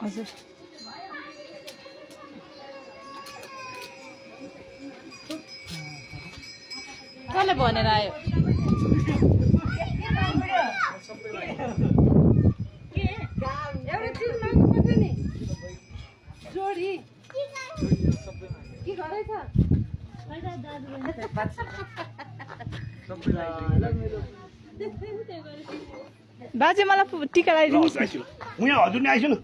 हजुर कसले भनेर आयो बाजे मलाई टिका लगाइदिनुहोस् म यहाँ हजुर नि आइसु न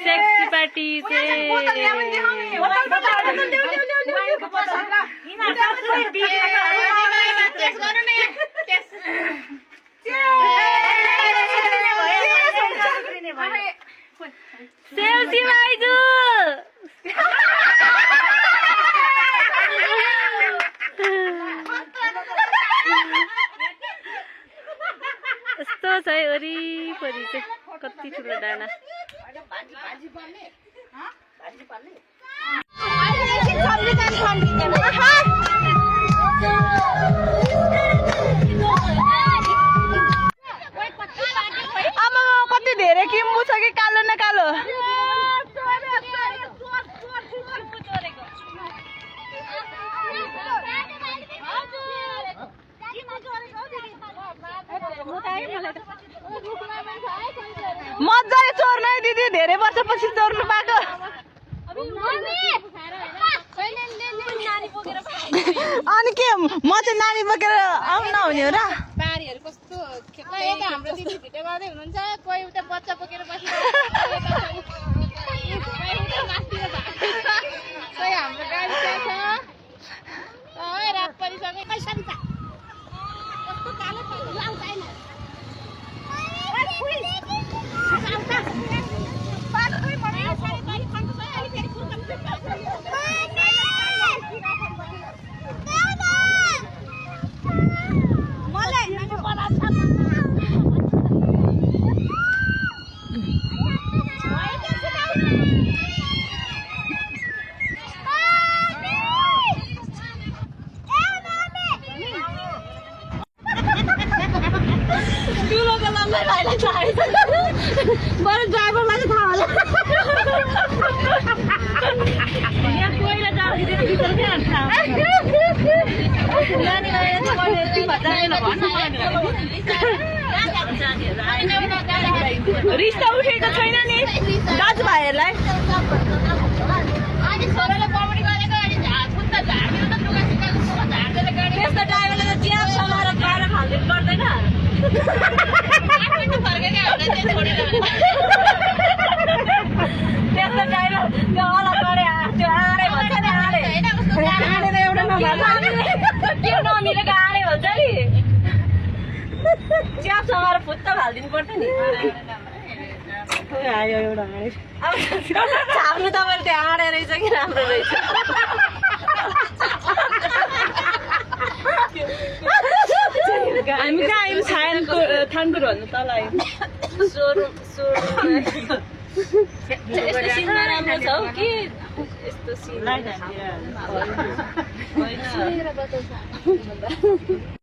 सेक्सी पार्टी सेल्फी भाइजू यस्तो छ है वरिपरि चाहिँ कति ठुलो डाँडा आमा कति धेरै किम्बु छ कि कालो न कालो मजाले चोर्न है दिदी धेरै वर्षपछि चोर्नु पाएको अनि के म चाहिँ नानी बोकेर आउनु नहुने हो र बारीहरु कस्तो खेल्दै यता हाम्रो दिदी भिडियो गर्दै हुनुहुन्छ कोही उता बच्चा बोकेर बसिरहेको कोही हाम्रो गाडी छ ओए रात परिसक्यो पैसा नि त कस्तो कालो कालो लाउ छैन ओए खुइ आउँछ पात खुइ मलाई सारी बारी खान्छ अलि फेरि फुर्कम मलाई नन बला छ बरु ड्राइभरलाई चाहिँ थाहा होला यहाँ कोहीलाई जाँदैन भित्र के हान्छ रिस त उठेको छैन नि दाजुभाइहरूलाई त्यस्तो ड्राइभरले त चिया समाएर खाएर खाल्दिनु पर्दैन त्यस्तो ड्राइभर त्यो अला गरे त्यो आँडे भन्छ नि आँडे आँडे एउटा त्यो नमिलेको आँडे भन्छ नि च्याप समाएर फुत्त फालिदिनु पर्छ नि आयो एउटा आँडे अब छाप्नु तपाईँले त्यो आँडे रहेछ कि राम्रो रहेछ हामी कहाँ आयौँ छायानको थानपुर भन्नु तल आयौँ सोरुम यस्तो सिनमा राम्रो छ हौ कि यस्तो सिन